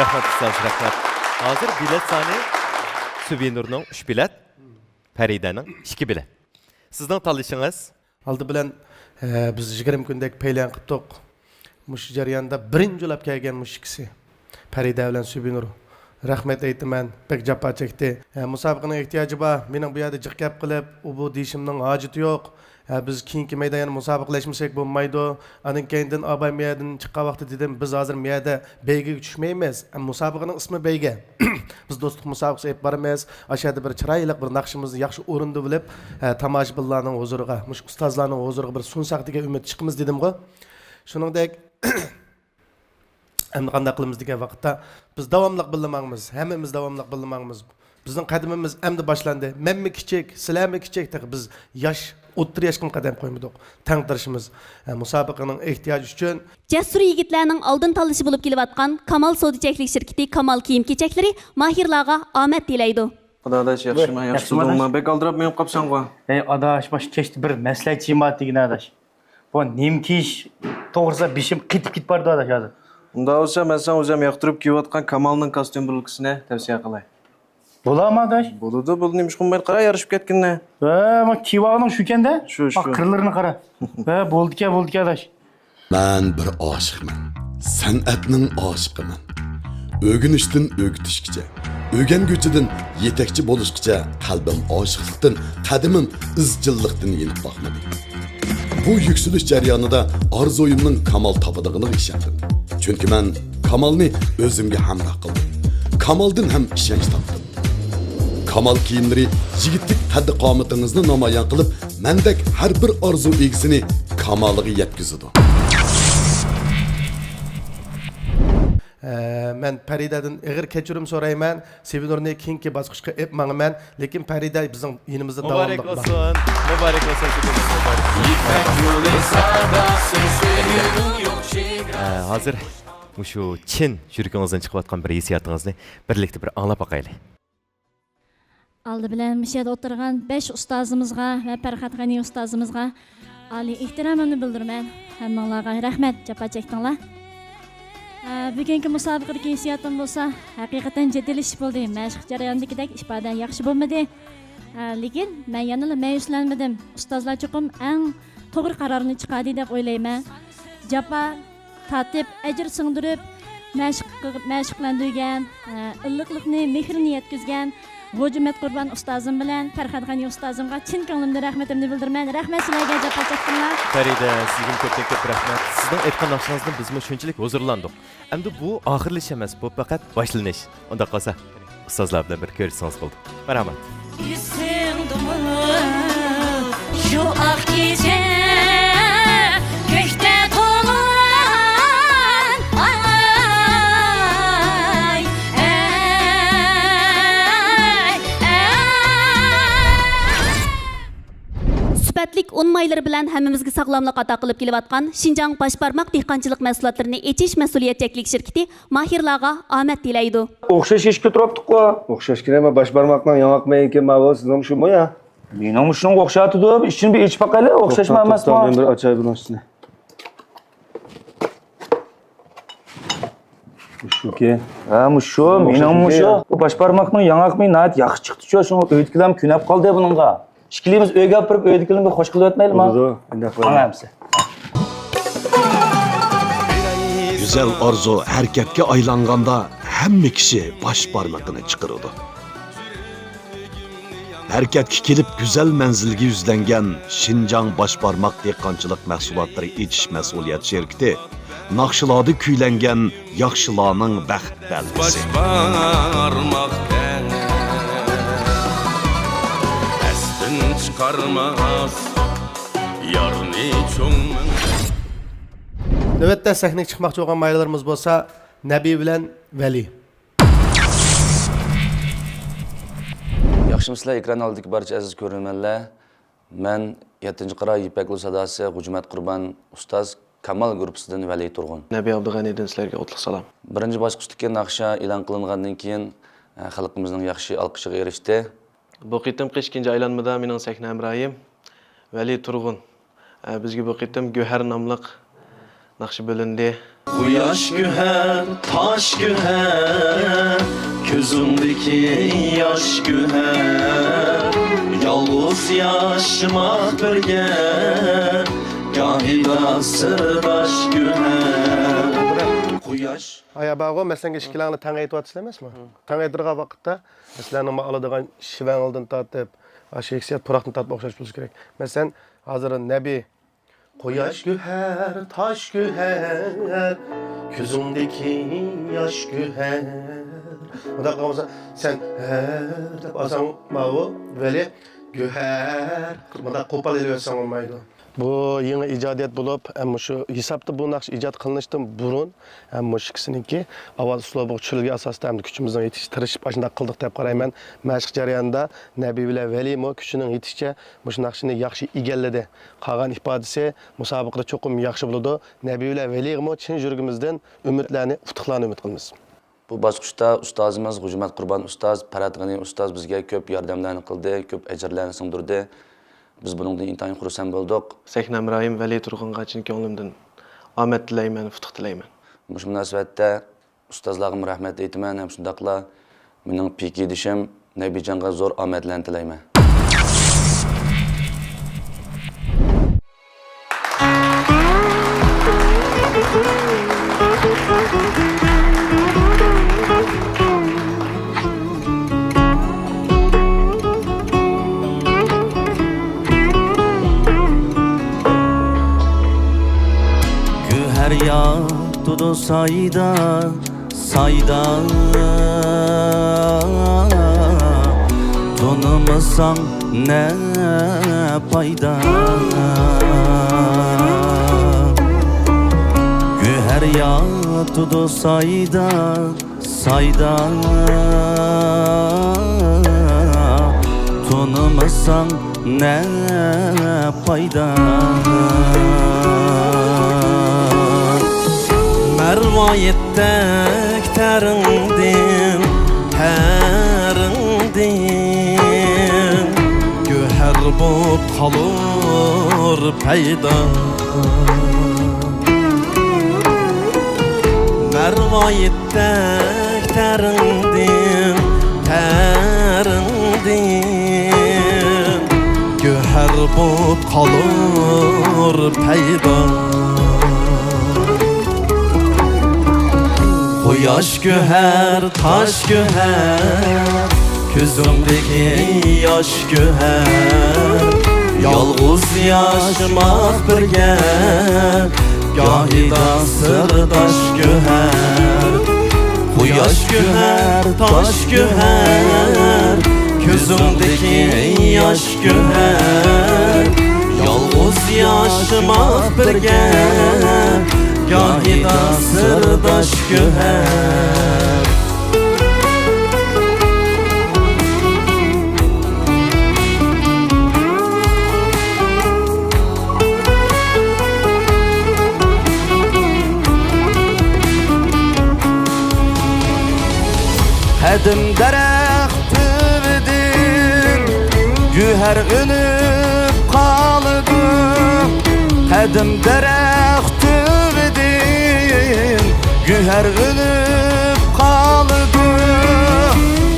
رەھمەت ئۇستاز، رەھمەت. ھازىر بېلەت سانى سۇبىنۇرنىڭ ئۈچ بېلەت، پەرىدەنىڭ ئىككى بېلەت. سىزنىڭ تاللىشىڭىز؟ ئالدى بىلەن، ئە، بىز يىگىرمە كۈندەك پەيلەن قىپتۇق. مۇشۇ جەرياندا بىرىنچى بولاپ كەلگەن مۇشۇ ئىككىسى. پەرىدە بىلەن سۇبىنۇر. رەھمەت ئېيتىمەن، بەك جاپا چەكتى. ھە، مۇسابىقىنىڭ ئېھتىياجى بار، مېنىڭ بۇ يەردە جىق گەپ قىلىپ، ئۇ بۇ دېيىشىمنىڭ ھاجىتى يوق. ھە، بىز كېيىنكى مەيدان يەنە مۇسابىقىلەشمىسەك بولمايدۇ. ئاندىن كەينىدىن ئاباي مۇ يەردىن چىققان ۋاقتىدا دېدىم، بىز ھازىر مۇ يەردە بەيگىگە چۈشمەيمىز. ھە، مۇسابىقىنىڭ ئىسمى بەيگە. بىز دوستلۇق مۇسابىقىسى ئېلىپ بارىمىز. ئاشۇ يەردە بىر چىرايلىق بىر ناخشىمىزنى ياخشى ئورۇندىۋېلىپ، ھە، تاماشىبىنلارنىڭ ھۇزۇرىغا، مۇشۇ ئۇستازلارنىڭ ھۇزۇرىغا بىر سۇنساق دېگەن ئۈمىد چىقىمىز دېدىمغۇ. شۇنىڭدەك، ئەمدى قانداق قىلىمىز دېگەن ۋاقىتتا، بىز داۋاملىق بىللە ماڭىمىز، ھەممىمىز داۋاملىق بىللە ماڭىمىز. بىزنىڭ قەدىمىمىز ئەمدى باشلاندى. مەنمۇ كىچىك، سىلەرمۇ كىچىك، تېخى بىز ياش، ئوتتۇرا ياشقىمۇ قەدەم قويمىدۇق. تەڭ تىرىشىمىز. ھە، مۇسابىقىنىڭ ئېھتىياجى ئۈچۈن. جەسۇر يىگىتلەرنىڭ ئالدىن تاللىشى بولۇپ كېلىۋاتقان كامال سودا چەكلىك شىركىتى كامال كىيىم كېچەكلىرى ماھىرلارغا ئامەت تىلەيدۇ. خۇدا ئاداش، ياخشىمۇ؟ ياخشى تۇردۇڭمۇ؟ بەك ئالدىراپ مېڭىپ قاپسەنغۇ؟ ھەي ئاداش، ماش كەچتە بىر مەسلىھەتچى بار دېگىن ئاداش. بۇ نېمە كىيىش توغرىسىدا بېشىم قېتىپ كېتىپ بارىدۇ ئاداش ھازىر. ئۇنداق بولسا، مەن ساڭا ئۆزۈم ياقتۇرۇپ كىيىۋاتقان كامالنىڭ كاستيۇم بۇرۇلكىسىنى تەۋسىيە قىلاي. بولامۇ ئاداش؟ بولىدۇ، بولىدۇ، نېمىشقا بولمايدۇ؟ قارا، يارىشىپ كەتكىنىنى. ھە، ما كىيىۋالغىنىڭ شۇكەن-دە؟ شۇ، شۇ. قىرلىرىنى قارا. ھە، بولىدىكەن، بولىدىكەن ئاداش. مەن بىر ئاشىقمەن، سەنئەتنىڭ ئاشىقىمەن. ئۆگىنىشتىن ئۆگىتىشكىچە، ئۆگەنگۈچىدىن يېتەكچى بولۇشقىچە قەلبىم ئاشىقلىقتىن، قەدىمىم ئىزچىللىقتىن يېنىپ باقمىدى. بۇ يۈكسىلىش جەريانىدا ئارزۇيۇمنىڭ كامال تاپىدىغىنىغا ئىشەندىم. چۈنكى مەن كامالنى ئۆزۈمگە ھەمراھ قىلدىم. كامالدىن ھەم ئىشەنچ تاپتىم. كامال كىيىملىرى يىگىتلىك قەددى-قامىتىڭىزنى نامايان قىلىپ، مەندەك ھەر بىر ئارزۇ ئىگىسىنى كامالىغا يەتكۈزىدۇ. ئە، مەن پەرىدەدىن ئېغىر كەچۈرۈم سورايمەن. سېۋىنۇرنى كېيىنكى باسقۇچقا ئېلىپ ماڭىمەن. لېكىن پەرىدە بىزنىڭ يېنىمىزدا مۇبارەك داۋاملىق بار. بولسۇن، مۇبارەك بولسۇن، سېۋىنۇر. يىپەك يولى ساداسى سۆيگۈنىڭ يوق چېگراسى. ئە، ھازىر مۇشۇ چىن يۈرىكىڭىزدىن چىقىۋاتقان بىر ھېسسىياتىڭىزنى بىرلىكتە بىر ئاڭلاپ باقايلى. ئالدى بىلەن مۇشۇ يەردە ئولتۇرغان بەش ئۇستازىمىزغا ۋە پەرھات غەنى ئۇستازىمىزغا ئالىي ئېھتىرامىمنى بىلدۈرىمەن. ھەممىڭلارغا رەھمەت، جاپا چەكتىڭلار. ئە، بۈگۈنكى مۇسابىقىدىكى ھېسسىياتىم بولسا ھەقىقەتەن جىددىيلىشىپ بولدى. مەشىق جەريانىدىكىدەك ئىپادە ياخشى بولمىدى. ئە، لېكىن مەن يەنىلا مەيۈسلەنمىدىم. ئۇستازلار چوقۇم ئەڭ توغرا قارارنى چىقاردى دەپ ئويلايمەن. جاپا تارتىپ، ئەجىر سىڭدۈرۈپ، مەشىق، مەشىقلەندۈرگەن، ئىللىقلىقنى، مېھرىنى يەتكۈزگەن غوجىمەت قۇربان ئۇستازىم بىلەن پەرھات غەنى ئۇستازىمغا چىن كۆڭلۈمدىن رەھمىتىمنى بىلدۈرىمەن. رەھمەت سىلەرگە، جاپا چەكتىڭلار. پەرىدە، سىزگىمۇ كۆپتىن كۆپ رەھمەت. سىزنىڭ ئېيتقان ناخشىڭىزدىن بىزمۇ شۇنچىلىك ھۇزۇرلاندۇق. ئەمدى بۇ ئاخىرلىشىش ئەمەس، بۇ پەقەت باشلىنىش. ئۇنداق بولسا، ئۇستازلار بىلەن بىر كۆرۈشسىڭىز بولدى. مەرھەمەت. ئېسىڭدىمۇ شۇ ئاق كېچە كۆكتە تۇغۇلغان ئاي، ئەي، ئەي. سۈپەتلىك ئۇن مايلىرى بىلەن ھەممىمىزگە ساغلاملىق ئاتا قىلىپ كېلىۋاتقان شىنجاڭ باش بارماق دېھقانچىلىق مەھسۇلاتلىرىنى ئېچىش مەسئۇلىيەت چەكلىك شىركىتى ماھىرلارغا ئامەت تىلەيدۇ. ئوخشاش ئىشكە تۇرۇپتۇققۇ. ئوخشاش كېلەمە، باش بارماقنىڭ ياڭاق مېيىكى ماۋۇ، سىزنىڭ شۇمۇ يا؟ مېنىڭمۇ شۇنىڭغا ئوخشايتىدۇ، ئىچىنى بىر ئېچىپ باقايلى، ئوخشاشمۇ توختا، ئەمەسمۇ؟ توختا، مەن بىر ئاچاي بۇنىڭ ئۈستىنى. مۇشۇكى. ھە، مۇشۇ، مېنىڭ مۇشۇ. بۇ باش بارماقنىڭ ياڭاق مېيى ناھايىتى ياخشى چىقتىچۇ، شۇڭا ئۆيدىكىلەرمۇ كۆنۈپ قالدى بۇنىڭغا. ئىككىلىمىز ئۆيگە ئاپىرىپ، ئۆيدىكىلەرنى بىر خوش قىلىۋەتمەيلىما؟ بولىدۇ، ئۇنداق قىلايلى. ماڭا ئەمسە. گۈزەل ئارزۇ ھەرىكەتكە ئايلانغاندا، ھەممە كىشى باش بارمىقىنى چىقىرىدۇ. ھەرىكەتكە كېلىپ، گۈزەل مەنزىلگە يۈزلەنگەن شىنجاڭ باش بارماق دېھقانچىلىق مەھسۇلاتلىرى ئېچىش مەسئۇلىيەت شىركىتى ناخشىلاردا كۈيلەنگەن ياخشىلارنىڭ بەخت بەلگىسى. باش بارماق تەڭ ئەستىن چىقارماس يارنى چوڭ مىڭ. نۆۋەتتە سەھنىگە چىقماقچى بولغان ماھىرلىرىمىز بولسا نەبى بىلەن ۋەلى. ياخشىمۇسىلەر ئېكران ئالدىدىكى بارچە ئەزىز كۆرۈرمەنلەر؟ مەن يەتتىنچى قارا يىپەك يولى ساداسى غوجىمەت قۇربان ئۇستاز كامال گۇرۇپپىسىدىن ۋەلى تۇرغۇن. نەبى ئابدۇغەنىدىن سىلەرگە ئوتلۇق سالام. بىرىنچى باسقۇچتىكى ناخشا ئېلان قىلىنغاندىن كېيىن، ئە، خەلقىمىزنىڭ ياخشى ئالقىشىغا ئېرىشتى. بۇ قېتىمقى ئىككىنچى ئايلانمىدا مېنىڭ سەھنە ھەمراھىم ۋەلى تۇرغۇن. ئە، بىزگە بۇ قېتىم گۆھەر ناملىق ناخشا بۆلۈندى. قۇياش گۆھەر، تاش گۆھەر، كۆزۈڭدىكى ياش گۆھەر. يالغۇز ياشىماق بىرگە، گاھىدا سىرداش گۆھەر. قۇياش. ئايا بارغۇ، مەسىلەن، ئىككىلەڭلار تەڭ ئېيتىۋاتىسىلەر ئەمەسمۇ؟ تەڭ ئېيتىدىغان ۋاقىتتا، سىلەرنىڭ ئالىدىغان شىۋەڭلىدىن تارتىپ، ئاشۇ ھېسسىيات پۇراقتىن تارتىپ ئوخشاش بولۇشى كېرەك. مەسىلەن، ھازىر نەبى قۇياش گۆھەر، تاش گۆھەر، كۆزۈڭدىكى ياش گۆھەر. مۇنداق قىلغان بولسا، سەن ھەر دەپ ئالساڭ، ماۋۇ ۋەلى گۆھەر مۇنداق قوپال ئېلىۋەتسەڭ بولمايدۇ. بۇ يېڭى ئىجادىيەت بولۇپ، ئەمما شۇ ھېسابتا بۇ ناخشا ئىجاد قىلىنىشتىن بۇرۇن، ھەم مۇشۇ ئىككىسىنىڭكى ئاۋاز ئۇسلۇبىغا چۈشۈرۈلگەن ئاساستا، ئەمدى كۈچىمىزنىڭ يېتىشىچە تىرىشىپ، ئاشۇنداق قىلدۇق دەپ قارايمەن. مەشىق جەريانىدا نەبى بىلەن ۋەلىمۇ كۈچىنىڭ يېتىشىچە مۇشۇ ناخشىنى ياخشى ئىگىلىدى. قالغان ئىپادىسى مۇسابىقىدە چوقۇم ياخشى بولىدۇ. نەبى بىلەن ۋەلىگىمۇ چىن يۈرىكىمىزدىن ئۈمىدلەرنى، ئۇتۇقلارنى ئۈمىد قىلىمىز. بۇ باسقۇچتا ئۇستازىمىز غوجىمەت قۇربان ئۇستاز، پەرھات غېنى ئۇستاز بىزگە كۆپ ياردەملەرنى قىلدى، كۆپ ئەجىرلەرنى سىڭدۈردى. بىز بۇنىڭدىن ئىنتايىن خۇرسەن بولدۇق. سەھنە ھەمراھىم ۋەلى تۇرغۇنغا چىن كۆڭلۈمدىن ئامەت تىلەيمەن، ئۇتۇق تىلەيمەن. مۇشۇ مۇناسىۋەتتە ئۇستازلارغىمۇ رەھمەت ئېيتىمەن ھەم شۇنداقلا مېنىڭ پىكىردىشىم نەبىجانغا زور ئامەتلەرنى تىلەيمەن. گۆھەر ياتىدۇ سايدا، سايدا. تونۇمىساڭ نە پايدا؟ گۆھەر ياتىدۇ سايدا، سايدا. تونۇمىساڭ نە پايدا؟ مەرۋايىتتەك تەرىڭدىن، تەرىڭدىن گۆھەر بوپ قالۇر پەيدا. مەرۋايىتتەك تەرىڭدىن، تەرىڭدىن گۆھەر بوپ قالۇر پەيدا. قۇياش گۆھەر، تاش گۆھەر، كۆزۈڭدىكى ياش گۆھەر. يالغۇز ياشىماق بىرگە، گاھىدا سىرداش گۆھەر. قۇياش گۆھەر، تاش گۆھەر، كۆزۈڭدىكى ياش گۆھەر. يالغۇز ياشىماق بىرگە، گاھىدا سىرداش گۆھەر. قەدىم دەرەخ تۈۋىدىن گۆھەر ئۈنۈپ قالىدۇ. قەدىم دەرەخ تۈۋىدىن گۆھەر ئۈنۈپ قالىدۇ.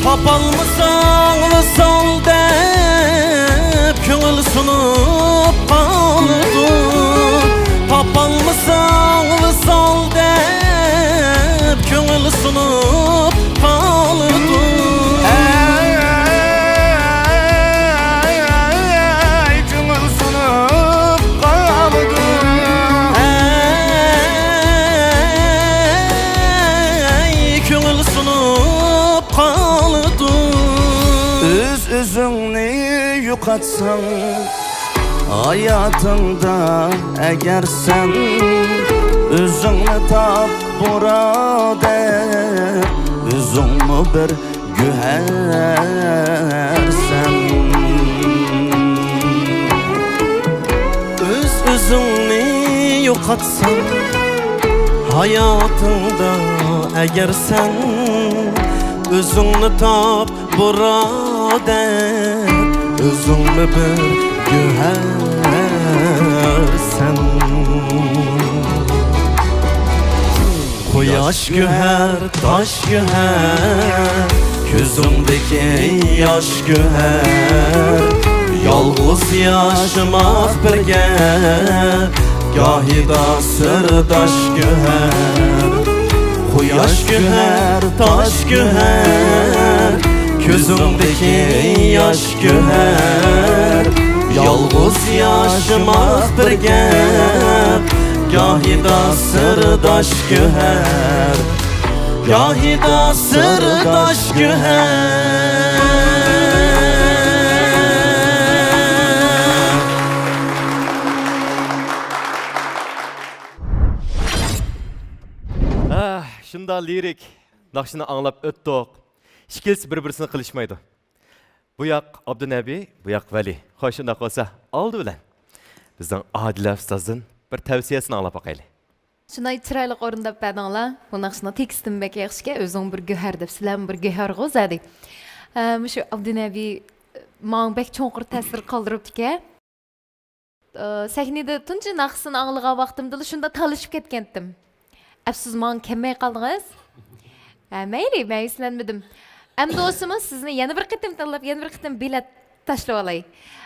تاپالمىساڭ ۋىسال دەپ كۆڭۈل سۇنۇپ قالىدۇ. تاپالمىساڭ ۋىسال دەپ كۆڭۈل سۇنۇپ قالىدۇ. ئەي، كۆڭۈل سۇنۇپ قالىدۇ. ئەي، كۆڭۈل سۇنۇپ قالىدۇ. ئۆز-ئۆزۈڭنى يوقاتساڭ، ھاياتىڭدا ئەگەر سەن ئۆزۈڭنى تاپ، بۇرادەر، ئۆزۈڭمۇ بىر گۆھەرسەن. ئۆز-ئۆزۈڭنى يوقاتساڭ، ھاياتىڭدا ئەگەر سەن ئۆزۈڭنى تاپ، بۇرادەر، ئۆزۈڭمۇ بىر گۆھەرسەن. قۇياش گۆھەر، تاش گۆھەر، كۆزۈڭدىكى ياش گۆھەر. يالغۇز ياشىماق بىرگە، گاھىدا سىرداش گۆھەر. قۇياش گۆھەر، تاش گۆھەر، كۆزۈڭدىكى ياش گۆھەر. يالغۇز ياشىماق بىرگە، گاھىدا سىرداش گۆھەر، گاھىدا سىرداش گۆھەر. ئاھ، شۇنداق لىرىك ناخشىنى ئاڭلاپ ئۆتتۇق. ئىككىلىسى بىر-بىرسىنى قىلىشمايدۇ. بۇ ياق ئابدۇنەبى، بۇ ياق ۋەلى. خوش، شۇنداق بولسا، ئالدى بىلەن بىزنىڭ ئادىلە ئۇستازدىن بىر تەۋسىيەسىنى ئاڭلاپ باقايلى. شۇنداق چىرايلىق ئورۇنداپ بەردىڭلار. بۇ ناخشىنىڭ تېكىستىمۇ بەك ياخشىكەن. ئۆزۈڭ بىر گۆھەر دەپ، سىلەرمۇ بىر گۆھەرغۇ زادى. ئە، مۇشۇ ئابدۇنەبى ماڭا بەك چوڭقۇر تەسىر قالدۇرۇپتىكەن. ئە، سەھنىدە تۇنجى ناخشىسىنى ئاڭلىغان ۋاقتىمدىلا شۇنداق تالىشىپ كەتكەنتىم. ئەپسۇس، ماڭا كەلمەي قالدىڭىز. ھە، مەيلى، مەيۈسلەنمىدىم. ئەمدى بولسىمۇ سىزنى يەنە بىر قېتىم تىللاپ، يەنە بىر قېتىم بېلەت تاشلىۋالاي.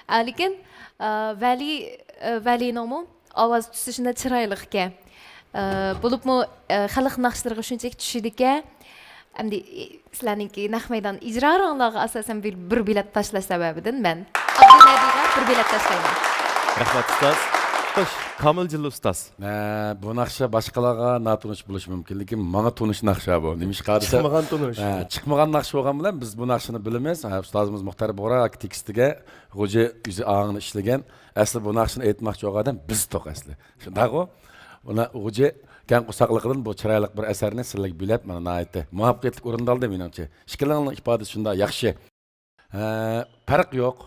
ئە، لېكىن، ئە، ۋەلى، ئە، ۋەلىنىڭمۇ ئاۋاز تۈسى شۇنداق چىرايلىق ئىكەن. ئە، بولۇپمۇ، ئە، خەلق ناخشىلىرىغا شۇنچىلىك چۈشىدىكەن. ئەمدى، ئى، سىلەرنىڭكى نەق مەيدان ئىجرالىرىڭلارغا ئاساسەن بىر، بىر بېلەت تاشلاش سەۋەبىدىن مەن ئابدۇنەبىگە بىر بېلەت تاشلايمەن. رەھمەت، ئۇستاز. خوش، كامىلجىللا ئۇستاز. ئە، بۇ ناخشا باشقىلارغا ناتونۇش بولۇشى مۇمكىن، لېكىن ماڭا تونۇش ناخشا بۇ. نېمىشقا دېسە، چىقمىغان تونۇش. ئە، چىقمىغان ناخشا بولغان بىلەن بىز بۇ ناخشىنى بىلىمىز. ھە، ئۇستازىمىز مۇختەر بۇغرا تېكىستىگە، غوجى ئۆزى ئاڭىنى ئىشلىگەن. ئەسلى بۇ ناخشىنى ئېيتماقچى بولغان ئادەم بىزتۇق ئەسلى. شۇنداقغۇ؟ ئۇنى غوجى كەڭ قورساقلىقىدىن بۇ چىرايلىق بىر ئەسەرنى سىلەرگە بىلەپ، مانا ناھايىتى مۇۋەپپەقىيەتلىك ئورۇندالدى مېنىڭچە. ئىككىلىڭلارنىڭ ئىپادىسى شۇنداق ياخشى. ھە، پەرق يوق.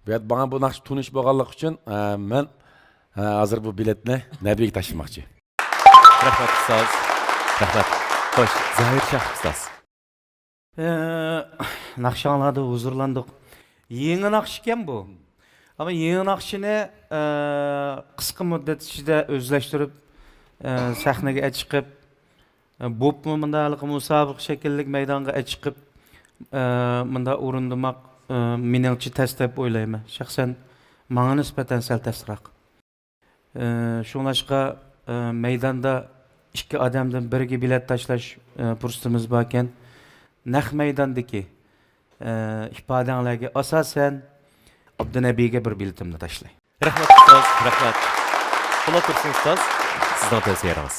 بۇ يەردە ماڭا بۇ ناخشا تونۇش بولغانلىقى ئۈچۈن، ھە، مەن، ھە، ھازىر بۇ بېلەتنى نەبىگە تاشلىماقچى. رەھمەت ئۇستاز. رەھمەت. خوش، زاھىر شاھ ئۇستاز. ئە، ناخشاڭلاردا ھۇزۇرلاندۇق. يېڭى ناخشىكەن بۇ. ئەمما يېڭى ناخشىنى، ئە، قىسقا مۇددەت ئىچىدە ئۆزلەشتۈرۈپ، ئە، سەھنىگە ئەچىقىپ، بوپمۇ مۇنداق ھېلىقى مۇسابىقە شەكىللىك مەيدانغا ئەچىقىپ، ئە، مۇنداق ئورۇندىماق، ئە، مېنىڭچە تەس دەپ ئويلايمەن. شەخسەن ماڭا نىسبەتەن سەل تەسراق. ئە، شۇڭلاشقا، ئە، مەيداندا ئىككى ئادەمدىن بىرىگە بېلەت تاشلاش، ئە، پۇرسىتىمىز باركەن. نەق مەيداندىكى، ئە، ئىپادەڭلارگە ئاساسەن، ئابدۇنەبىگە بىر بېلىتىمنى تاشلاي. رەھمەت ئۇستاز، رەھمەت. پولات تۇرسۇن ئۇستاز، سىزنىڭ تەۋسىيەڭىز.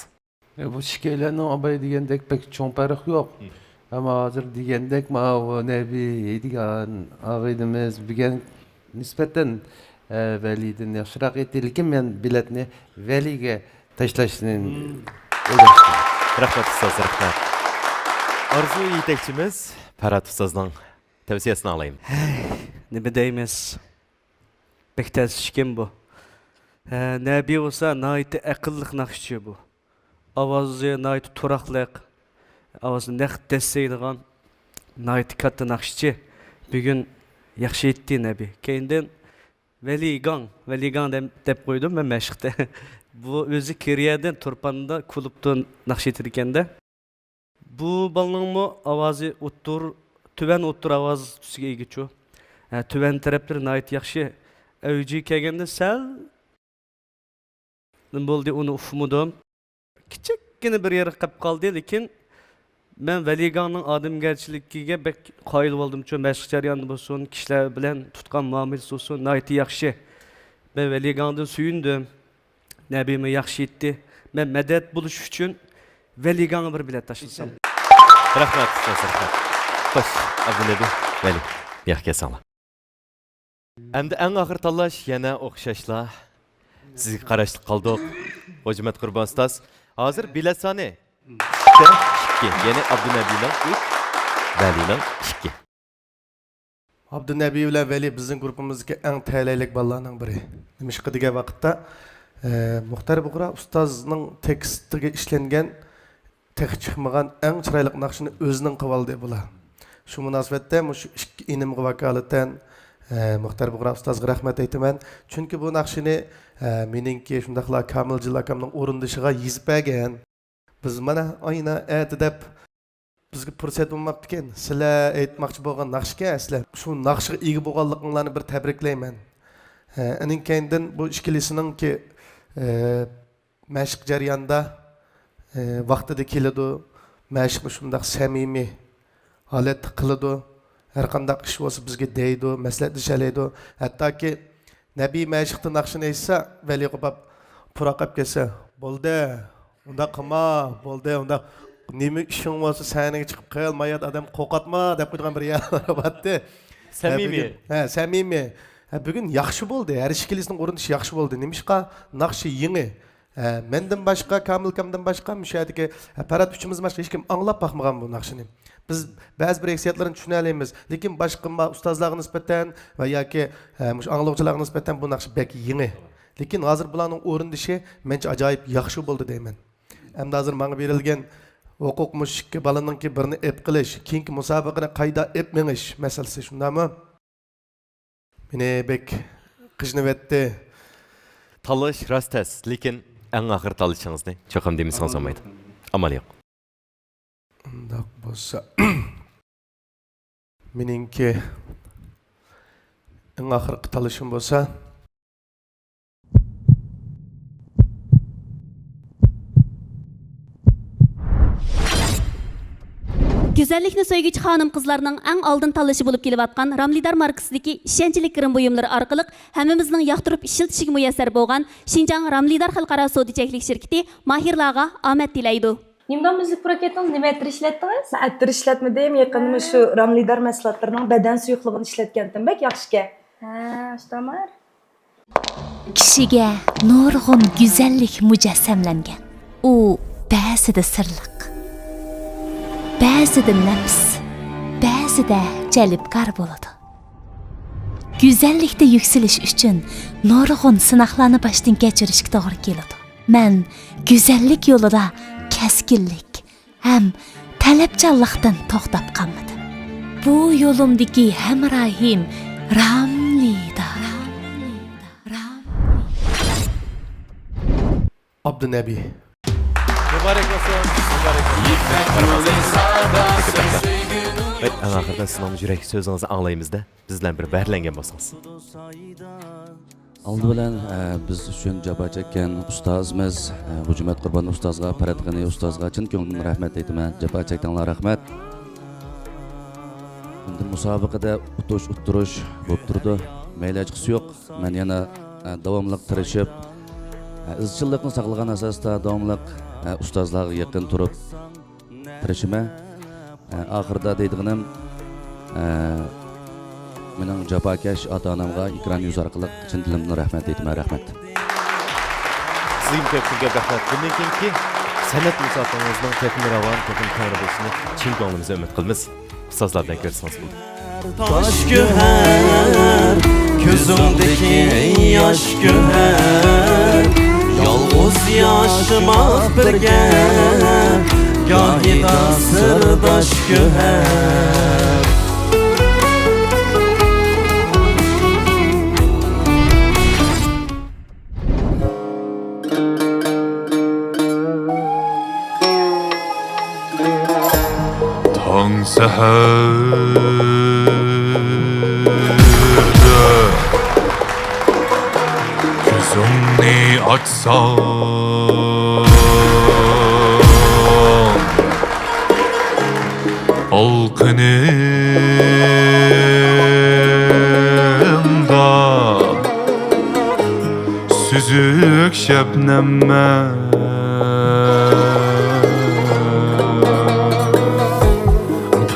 ئە، بۇ ئىككىيلەننىڭ ئاباي دېگەندەك بەك چوڭ پەرق يوق. مم. ئەمما ھازىر دېگەندەك ماۋۇ نەبى دېگەن ئاغىنىمىز بۈگۈن نىسبەتەن، ئە، ۋەلىدىن ياخشىراق ئېيتتى. لېكىن مەن بېلەتنى ۋەلىگە تاشلاشنى مم. ئويلاشتىم. رەھمەت ئۇستاز، رەھمەت. ئارزۇ يېتەكچىمىز پەرھات ئۇستازنىڭ تەۋسىيەسىنى ئاڭلايمىز. ھەي، نېمە دەيمىز؟ بەك تەس ئىشكەن بۇ. ھە، نەبى بولسا ناھايىتى ئەقىللىق ناخشىچى بۇ. ئاۋازى ناھايىتى تۇراقلىق، ئاۋازى نەق دەسسەيدىغان ناھايىتى كاتتا ناخشىچى. بۈگۈن ياخشى ئېيتتى نەبى. كەينىدىن ۋەلىگاڭ، ۋەلىگاڭ دەم-، دەپ قويدۇم مەن مەشىقتە. بۇ ئۆزى كېرىيەدىن تۇرپاندا كۇلۇبتا ناخشا ئېيتىدىكەن-دە. بۇ بالىنىڭمۇ ئاۋازى ئوتتۇر-، تۆۋەن ئوتتۇرا ئاۋاز تۈسىگە ئىگىچۇ. ھە، تۆۋەن تەرەپلىرى ناھايىتى ياخشى. ئەۋجىگە كەلگەندە سەل نېمە بولدى، ئۇنى ئۇقمىدىم. كىچىككىنە بىر يېرى قېلىپ قالدى، لېكىن مەن ۋەلىگاڭنىڭ ئادەمگەرچىلىكىگە بەك قايىل بولدۇمچۇ، مەشىق جەريانىدا بولسۇن، كىشىلەر بىلەن تۇتقان مۇئامىلىسى بولسۇن، ناھايىتى ياخشى. مەن ۋەلىگاڭدىن سۆيۈندۈم. نەبىمۇ ياخشى ئېيتتى. مەن مەدەت بولۇش ئۈچۈن ۋەلىگاڭغا بىر بېلەت تاشلىسام. رەھمەت، ئۇستاز، رەھمەت. خوش، ئابدۇنەبى، ۋەلى. ياخشى كەلسەڭلار. ئەمدى ئەڭ ئاخىر تاللاش يەنە ئوخشاشلا سىزگە قاراشلىق قالدۇق. غوجىمەت قۇربان ئۇستاز. ھازىر بېلەت سانى ئۈچتە ئىككى، يەنى ئابدۇنەبىنىڭ ئۈچ، ۋەلىنىڭ ئىككى. ئابدۇنەبى بىلەن ۋەلى بىزنىڭ گۇرۇپپىمىزدىكى ئەڭ تەلەيلىك بالىلارنىڭ بىرى. نېمىشقا دېگەن ۋاقىتتا، ئە، مۇختەر بۇغرا ئۇستازنىڭ تېكىستىگە ئىشلەنگەن تېخى چىقمىغان ئەڭ چىرايلىق ناخشىنى ئۆزىنىڭ قىلىۋالدى بۇلار. شۇ مۇناسىۋەتتە مۇشۇ ئىككى ئىنىمغا ۋاكالىتەن، ئە، مۇختەر بۇغرا ئۇستازغا رەھمەت ئېيتىمەن. چۈنكى بۇ ناخشىنى، ئە، مېنىڭكى شۇنداقلا كامىلجىللا ئاكامنىڭ ئورۇندىشىغا يېزىپ بەرگەن. بىز مانا ئاينا ئەتە دەپ بىزگە پۇرسەت بولماپتىكەن. سىلەر ئېيتماقچى بولغان ناخشىكەن ئەسلى. شۇ ناخشىغا ئىگە بولغانلىقىڭلارنى بىر تەبرىكلەيمەن. ھە، ئېنىڭ كەينىدىن بۇ ئىككىلىسىنىڭكى، ئە، مەشىق جەريانىدا، ئە، ۋاقتىدا كېلىدۇ. مەشىقنى شۇنداق سەمىمىي ھالەتتە قىلىدۇ. ھەر قانداق ئىش بولسا بىزگە دەيدۇ، مەسلىھەتلىشەلەيدۇ. ھەتتاكى نەبى مەشىقتە ناخشىنى ئېيتسا، ۋەلى قوپاپ پۇراق ئەپ كەتسە، بولدى، ئۇنداق قىلما، بولدى، ئۇنداق نېمە ئىشىڭ بولسا سەھنىگە چىقىپ قىل، مايات ئادەم قورقاتما دەپ قويىدىغان بىر يەر بار ئىدى. سەمىمىي. ھە، بۈگۈن، ھە، سەمىمىي. ھە، بۈگۈن ياخشى بولدى، ھەر ئىككىلىسىنىڭ ئورۇندىشى ياخشى بولدى. نېمىشقا؟ ناخشا يېڭى. ھە، مەندىن باشقا، كامىل ئاكامدىن باشقا، مۇشۇ يەردىكى، ھە، پەرھات ئۈچىمىز باشقا ھېچكىم ئاڭلاپ باقمىغان بۇ ناخشىنى. بىز بەزى بىر ھېسسىياتلارنى چۈشىنەلەيمىز، لېكىن باشقا ما-، ئۇستازلارغا نىسبەتەن ۋە ياكى، ھە، مۇشۇ ئاڭلىغۇچىلارغا نىسبەتەن بۇ ناخشا بەك يېڭى. لېكىن ھازىر بۇلارنىڭ ئورۇندىشى مەنچە ئاجايىپ ياخشى بولدى دەيمەن. ئەمدى ھازىر ماڭا بېرىلگەن ھوقۇق مۇشۇ ئىككى بالىنىڭكى بىرىنى ئېپ قېلىش، كېيىنكى مۇسابىقىنى قايدا ئېپ مېڭىش مەسىلىسى، شۇنداقمۇ؟ مېنى بەك قىينىۋەتتى. تاللاش راست تەس، لېكىن ئەڭ ئاخىر تاللىشىڭىزنى چوقۇم دېمىسىڭىز بولمايدۇ. ئامال يوق. ئۇنداق بولسا، مېنىڭكى ئەڭ ئاخىرقى تاللىشىم بولسا، گۈزەللىكنى سۆيگۈچى خانىم-قىزلارنىڭ ئەڭ ئالدىن تاللىشى بولۇپ كېلىۋاتقان راملىدار ماركىسىدىكى ئىشەنچلىك گىرىم بۇيۇملىرى ئارقىلىق ھەممىمىزنىڭ ياقتۇرۇپ ئىشلىتىشىگە مۇيەسسەر بولغان شىنجاڭ راملىدار خەلقئارا سودا چەكلىك شىركىتى ماھىرلارغا ئومەك تىلەيدۇ. نىمدان مۇزىكا پروكېتىڭىز نېمە ئەتىر ئىشلەتتىڭىز؟ مەن ئەتىر ئىشلەتمىدىم، يېقىندا مۇشۇ راملىدار مەھسۇلاتلىرىنىڭ بەدەن سۇيۇقلۇقىنى ئىشلەتكەنتىم، بەك ياخشىكەن. ھە، ئۇستامار. كىشىگە نۇرغۇن گۈزەللىك مۇجەسسەملەنگەن. ئۇ بەزىدە سىرلىق، بەزىدە نەپىس، بەزىدە جەلپكار بولىدۇ. گۈزەللىكتە يۈكسىلىش ئۈچۈن نۇرغۇن سىناقلارنى باشتىن كەچۈرۈشكە توغرا كېلىدۇ. مەن گۈزەللىك يولىدا كەسكىنلىك ھەم تەلەپچانلىقتىن توختاپ قالمىدىم. بۇ يولۇمدىكى ھەمراھىم راملىدا. ئابدۇنەبى. مۇبارەك بولسۇن، مۇبارەك بولسۇن. ۋەي، ئەڭ ئاخىرىدا سىزنىڭ يۈرەك سۆزىڭىزنى ئاڭلايمىز-دە، بىز بىلەن بىر بەھرىلەنگەن بولسىڭىز. ئالدى بىلەن، ئە، بىز ئۈچۈن جاپا چەككەن ئۇستازىمىز، ئە، غوجىمەت قۇربان ئۇستازغا، پەرھات غېنى ئۇستازغا چىن كۆڭلۈمدىن رەھمەت ئېيتىمەن. جاپا چەكتىڭلار، رەھمەت. ئەمدى مۇسابىقىدە ئۇتۇش، ئۇتتۇرۇش بولۇپ تۇرىدۇ. مەيلى، ھېچقىسى يوق. مەن يەنە، ئە، داۋاملىق تىرىشىپ، ئە، ئىزچىللىقنى ساقلىغان ئاساستا داۋاملىق، ئە، ئۇستازلارغا يېقىن تۇرۇپ، تىرىشىمەن. ئە، ئاخىرىدا دەيدىغىنىم، ئە، مېنىڭ جاپاكەش ئاتا-ئانامغا ئېكران يۈزى ئارقىلىق چىن دىلىمدىن رەھمەت ئېيتىمەن. رەھمەت. سىزگىمۇ كۆپ كۆپ رەھمەت. بۇندىن كېيىنكى سەنئەت مۇسابىقىڭىزنىڭ تېخىمۇ راۋان، تېخىمۇ كەڭرى بولۇشىنى چىن كۆڭلىمىزدىن ئۈمىد قىلىمىز. ئۇستازلار بىلەن كۆرۈشسىڭىز بولدى. تاش گۆھەر، كۆزۈڭدىكى ياش گۆھەر، يالغۇز ياشىماق بىرگە، گاھىدا سىرداش گۆھەر. تاڭ سەھەردە كۆزۈڭنى ئاچساڭ، ئالقىنىڭدا سۈزۈك شەبنەممەن.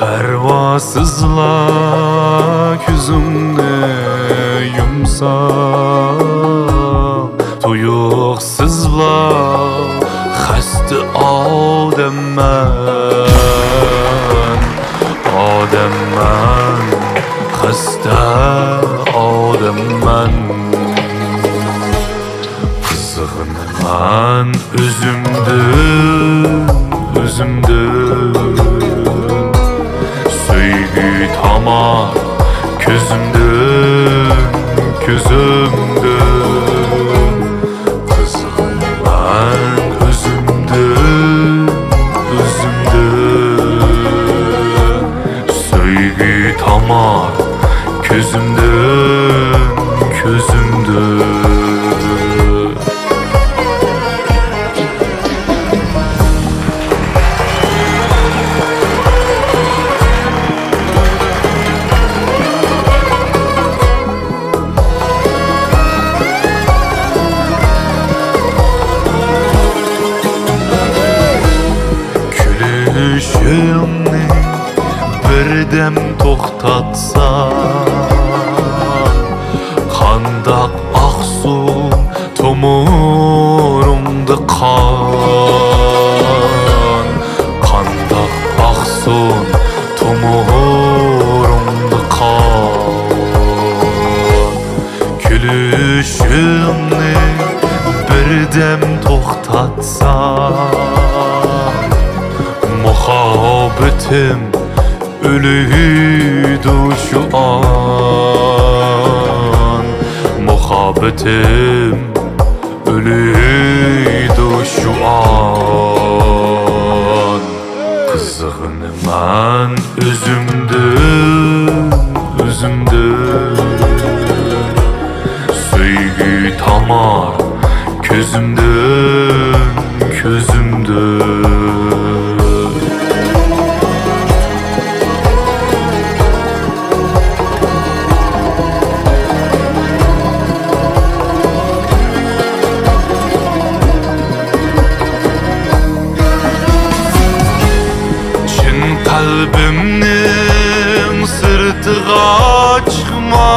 پەرۋاسىزلا كۆزۈڭنى يۇمساڭ، تۇيۇقسىزلا خەستە ئادەممەن، ئادەممەن، خەستە ئادەممەن. قىزغىنىمەن ئۆزۈمدىن، ئۆزۈمدىن. سۆيگۈ تامار كۆزۈمدىن، كۆزۈمدىن. قىزغىنىمەن ئۆزۈمدىن، ئۆزۈمدىن. سۆيگۈ تامار كۆزۈمدىن، كۆزۈمدىن. كۈلۈشۈڭنى بىردەم توختاتساڭ، قانداق ئاقسۇن تومۇرۇڭدا قان، قانداق ئاقسۇن تومۇرۇڭدا قان. كۈلۈشۈڭنى بىردەم توختاتساڭ، مۇھەببىتىم ئۆلىدۇ شۇ ئان، مۇھەببىتىم ئۆلىدۇ شۇ ئان. قىزغىنىمەن ئۆزۈمدىن، ئۆزۈمدىن. سۆيگۈ تامار كۆزۈمدىن، كۆزۈمدىن. قەلبىمنىڭ سىرتىغا چىقما،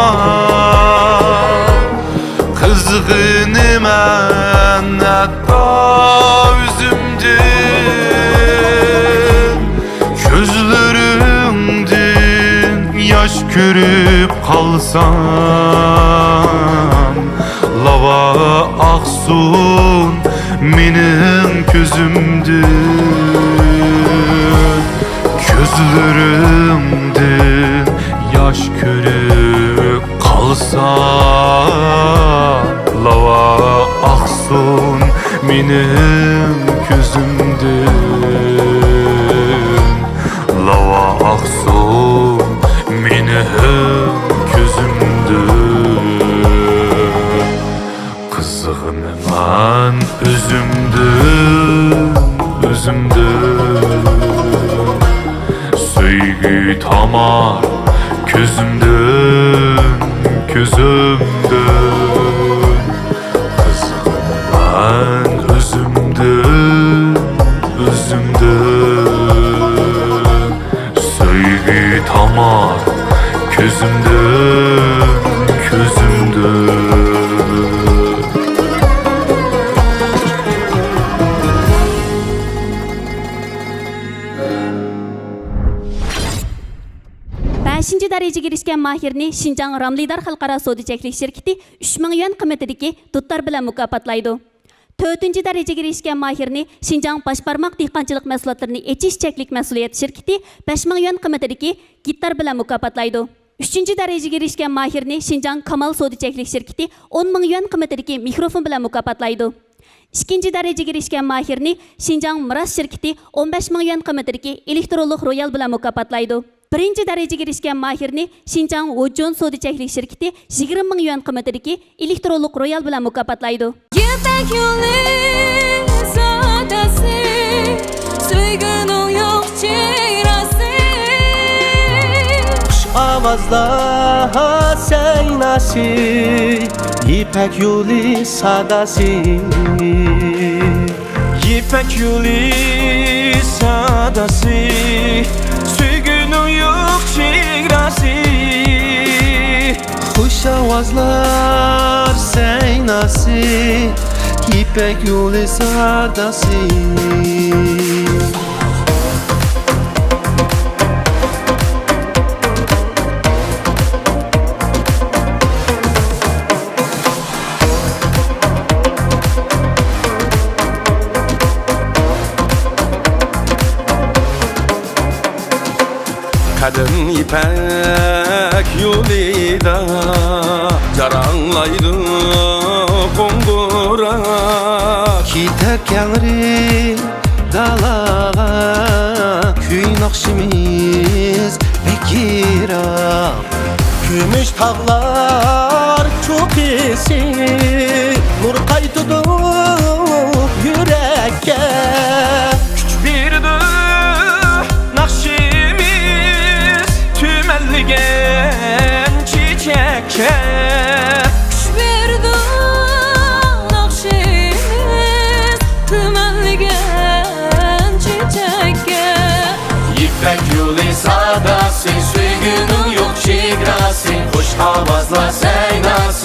قىزغىنىمەن ھەتتا ئۆزۈمدىن. كۆزلىرىڭدىن ياش كۆرۈپ قالسام، لاۋا ئاقسۇن مېنىڭ كۆزۈمدىن. كۆزلىرىڭدىن ياش كۆرۈپ قالسام، لاۋا ئاقسۇن مېنىڭ كۆزۈمدىن. لاۋا ئاقسۇن مېنىڭ كۆزۈمدىن. قىزغىنىمەن ئۆزۈمدىن، ئۆزۈمدىن. سۆيگۈ تامار كۆزۈمدىن، كۆزۈمدىن. قىزغىنىمەن ئۆزۈمدىن، ئۆزۈمدىن. سۆيگۈ تامار كۆزۈمدىن، كۆزۈمدىن. بەشىنچى دەرىجىگە ئېرىشكەن ماھىرنى شىنجاڭ راملىدار خەلقئارا سودا چەكلىك شىركىتى ئۈچ مىڭ يۈەن قىممىتىدىكى دۇتار بىلەن مۇكاپاتلايدۇ. تۆتىنچى دەرىجىگە ئېرىشكەن ماھىرنى شىنجاڭ باش بارماق دېھقانچىلىق مەھسۇلاتلىرىنى ئېچىش چەكلىك مەسئۇلىيەت شىركىتى بەش مىڭ يۈەن قىممىتىدىكى گىتار بىلەن مۇكاپاتلايدۇ. ئۈچىنچى دەرىجىگە ئېرىشكەن ماھىرنى شىنجاڭ كامال سودا چەكلىك شىركىتى ئون مىڭ يۈەن قىممىتىدىكى مىكروفون بىلەن مۇكاپاتلايدۇ. ئىككىنچى دەرىجىگە ئېرىشكەن ماھىرنى شىنجاڭ مىراس شىركىتى ئون بەش مىڭ يۈەن قىممىتىدىكى ئېلېكترونلۇق رويال بىلەن مۇكاپاتلايدۇ. بىرىنچى دەرىجىگە ئېرىشكەن ماھىرنى شىنجاڭ ۋۇجۇن سودا چەكلىك شىركىتى يىگىرمە مىڭ يۈەن قىممىتىدىكى ئېلېكترونلۇق رويال بىلەن مۇكاپاتلايدۇ. يىپەك يولى ساداسى، سۆيگۈنىڭ يوق چېگراسى. خۇش ئاۋازلار سەيناسى، يىپەك يولى ساداسى. يىپەك يولى ساداسى، سۆيگۈنىڭ يوق چېگراسى. خۇش ئاۋازلار سەيناسى، يىپەك يولى ساداسى. قەدىم يىپەك يولىدا جاراڭلايدۇ قوڭغۇراق. كېتەر كەڭرى دالاغا، كۈي ناخشىمىز بەك يىراق. كۈمۈش تاغلار چوققىسى نۇر قايتىدۇ يۈرەككە. كۈچ بېرىدۇ ناخشىمىز تۈمەنلىگەن چېچەككە. كۈچ بېرىدۇ ناخشىمىز تۈمەنلىگەن چېچەككە. يىپەك يولى ساداسى، سۆيگۈنىڭ يوق چېگراسى، خۇش ئاۋازلار سەيناسى.